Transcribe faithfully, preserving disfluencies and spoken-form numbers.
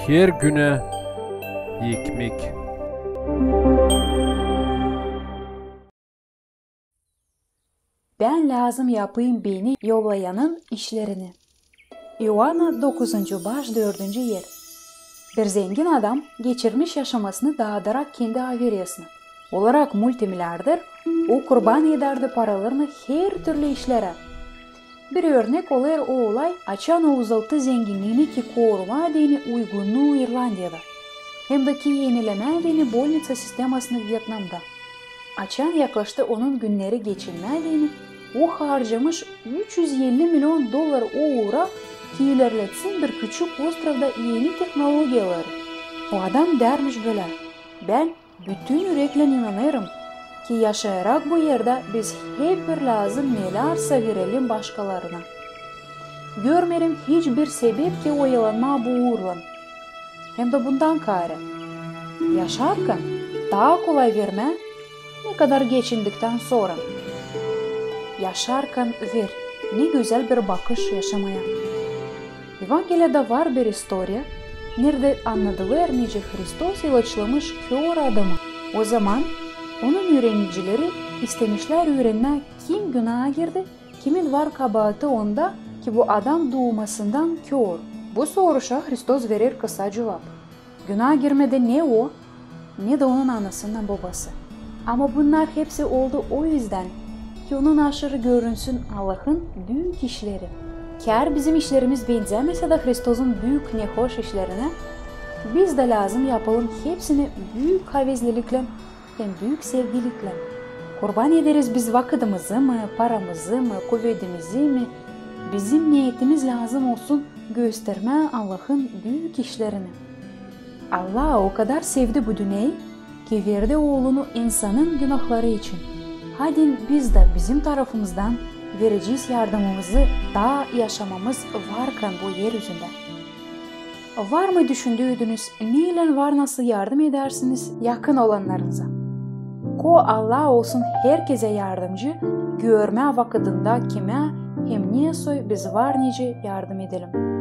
Her günä ekmek. Bän lääzım yapayım beni yollayanın işlerini. İoanna dokuzuncu baş, dördüncü er. Bir zengin adam geçirmiş yaşamasını daadarak kendi averesini. Olarak multimilliarder, o kurban edärdi paralarını her türlü işlerä. Bir örnek olêr o olay, açan o uzalttı zenginniini ki korumaa deyni uygunnuu İrlandiyada, hem dä ki enilemää deyni bolniţa sistemasını Vjetnamda. Açan yaklaştı onun günneri geçinmää deyni, o harcamış üç üz elli million dollar o uura, ki ilerletsin bir küçük ostrovda eni tehnologiyaları. O adam därmiş bölä: Bän bütün üreklän inanêrım, ki yaşayarak bu erdä biz hep bir lääzım nelersa verelim başkalarına. Görmeerim hiç bir sebep ki oyalanmaa bu uurlan. Hem dä bundan kaarä, yaşarkan taa kolay vermää, ne kadar geçindiktän sora. Yaşarkan ver, ne gözäl bir bakış yaşamaya. Evangeliyada var bir istoriya, neredä annadılêr, nicä Hristos ilaçlamış kör adamı. O zaman onun üürenicileri istemişlär üürenmää, kim günaa girdi, kimin var kabaatı onda, ki bu adam duumasından kör. Bu soruşa Hristos verer kısa cuvap: Günaa girmedi ne o, ne dä onun anası-bobası. Ama bunnar hepsi oldu o üzdän, ki onun aşırı görünsün Allahın büük işleri. Keer bizim işlerimiz benzämesä dä Hristosun büük, nehoş işlerinä, biz dä lääzım yapalım hepsini büük havezliliklän hem büük sevgiliklän. Kurban ederiz biz vakıdımızı mı, paramızı mı, kuvedimizi mi, bizim neetimiz lääzım olsun göstermää Allahın büük işlerini. Allah o kadar sevdi bu dünneyi, ki verdi Oolunu insanın günahları için. Hadi biz dä bizim tarafımızdan verecez yardımımızı taa yaşamamız varkan bu er üzündä. Var mı düşündüünüz, neylän var nasıl yardım edersiniz yakın olannarınıza? Ko Allah olsun herkezä yardımcı, görmää vakıdında kimä hem ne soy biz var nicä yardım edelim.